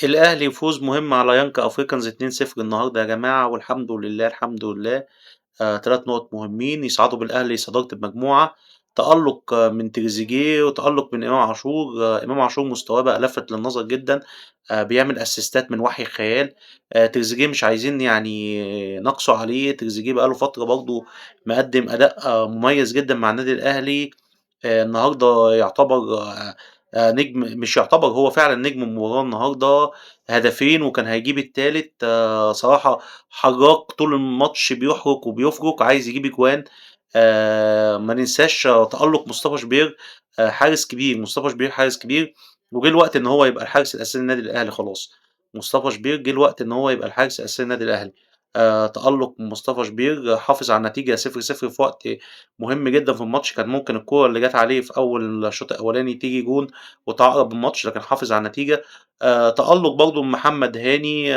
الأهلي فوز مهم على يانج أفريكانز 2-0 النهارده يا جماعة، والحمد لله الحمد لله. 3 نقط مهمين يصعدوا بالأهلي صدارة المجموعة. تألق من تريزيجيه وتألق من إمام عاشور. إمام عاشور مستواه بقى لفت للنظر جدا، بيعمل أسيستات من وحي الخيال. تريزيجيه مش عايزين يعني نقصوا عليه، تريزيجيه بقى له فترة برضه مقدم أداء مميز جدا مع النادي الأهلي. النهارده يعتبر نجم، مش يعتبر، هو فعلا نجم المباراة النهارده، هدفين وكان هيجيب التالت. صراحة حراك طول الماتش، بيحرك وبيفرك عايز يجيب اجوان. ما ننساش تألق مصطفى شوبير، حارس كبير، مصطفى شوبير حارس كبير، وجه الوقت ان هو يبقى الحارس الاساسي للنادي الاهلي خلاص. مصطفى شوبير جه الوقت ان هو يبقى الحارس الاساسي للنادي الاهلي. تألق مصطفى شوبير، حافظ على النتيجة 0-0 في وقت مهم جدا في الماتش، كان ممكن الكورة اللي جت عليه في أول الشوط الأولاني تيجي جون وتعقرب الماتش، لكن حافظ على النتيجة. تألق برضه محمد هاني.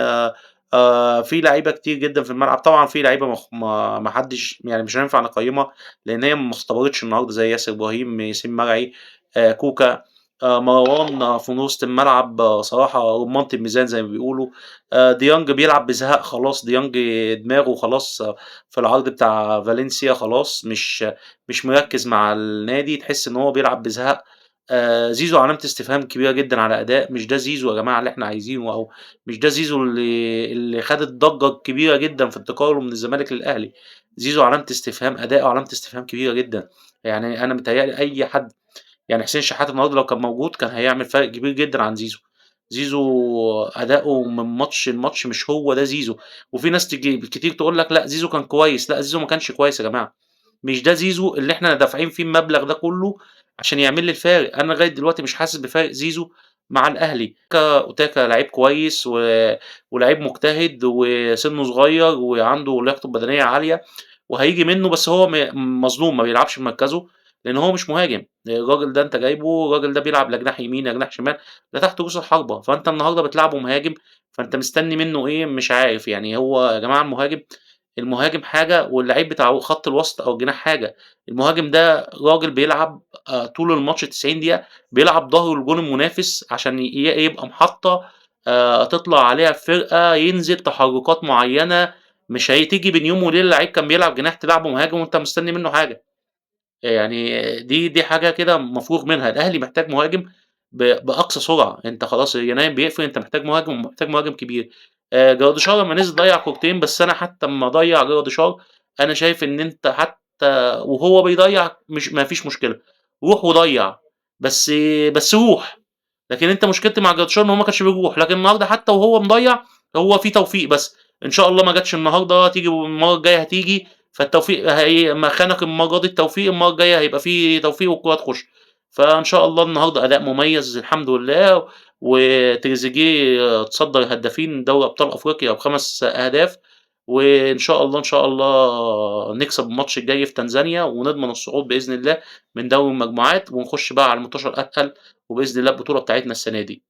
في لعيبة كتير جدا في الملعب، طبعا في لعيبة ما حدش يعني مش هينفع نقيمها لأن هي ما اختبرتش النهارده، زي ياسر إبراهيم، ياسين مرعي، كوكا، مروان في نص الملعب، صراحة رمانة الميزان زي ما بيقولوا. ديانج بيلعب بزهق خلاص، ديانج دماغه خلاص في العرض بتاع فالنسيا خلاص، مش مركز مع النادي، تحس ان هو بيلعب بزهق. زيزو علامة استفهام كبيرة جدا على أداء، مش ده زيزو يا جماعة اللي احنا عايزينه، أو مش ده زيزو اللي خد الضجة الكبيرة جدا في انتقاله من الزمالك للأهلي. زيزو علامة استفهام، أداؤه علامة استفهام كبيرة جدا. يعني أنا متهيألي أي حد، يعني حسين شحات النهارده لو كان موجود كان هيعمل فرق كبير جدا عن زيزو. زيزو أداؤه من ماتش لماتش مش هو ده زيزو. وفي ناس تيجي كتير تقول لك لا زيزو كان كويس، لا زيزو ما كانش كويس يا جماعة، مش ده زيزو اللي احنا دافعين فيه المبلغ ده كله عشان يعمل لي الفارق. انا لغاية دلوقتي مش حاسس بفارق زيزو مع الاهلي. اوتاكا لعيب كويس ولاعيب مجتهد وسنة صغير وعنده لياقته البدنية عالية وهيجي منه، بس هو مظلوم ما بيلعبش في مركزه لان هو مش مهاجم. الراجل ده انت جايبه، الراجل ده بيلعب لا جناح يمين لا جناح شمال، ده تحت رؤوس الحربة، فانت النهارده بتلعبه مهاجم، فانت مستني منه ايه؟ مش عارف. يعني هو يا جماعة المهاجم حاجة، واللعيب بتاع خط الوسط او الجناح حاجة. المهاجم ده راجل بيلعب طول الماتش 90 دقيقة، بيلعب ظهره لجون المنافس عشان يبقى محطة تطلع عليها فرقه، ينزل تحركات معينة، مش هتيجي بين يوم وليلة لعيب كان بيلعب جناح تلعبه مهاجم وانت مستني منه حاجة. يعني دي حاجة كده مفروغ منها. الاهلي محتاج مهاجم باقصى سرعة، انت خلاص يناير بيقفل، انت محتاج مهاجم ومحتاج مهاجم كبير. جراديشار لما نزل ضيع كورتين، بس انا حتى اما ضيع جراديشار انا شايف ان انت حتى وهو بيضيع مش ما فيش مشكلة، روح وضيع، بس روح. لكن انت مشكلتي مع جراديشار ان هو ما كانش بيروح، لكن النهارده حتى وهو مضيع هو في توفيق، بس ان شاء الله ما جاتش النهارده، تيجي المرة الجاية هتيجي، فالتوفيق هي ما خانك المرة دي التوفيق، المرة الجاية هيبقى في توفيق والكوره تخش. فان شاء الله النهارده اداء مميز الحمد لله، وتريزيجيه تصدر هدافين دوري ابطال افريقيا ب5 اهداف، وان شاء الله ان شاء الله نكسب الماتش الجاي في تنزانيا ونضمن الصعود باذن الله من دوري المجموعات، ونخش بقى على الماتش الاتقل وباذن الله البطولة بتاعتنا السنة دي.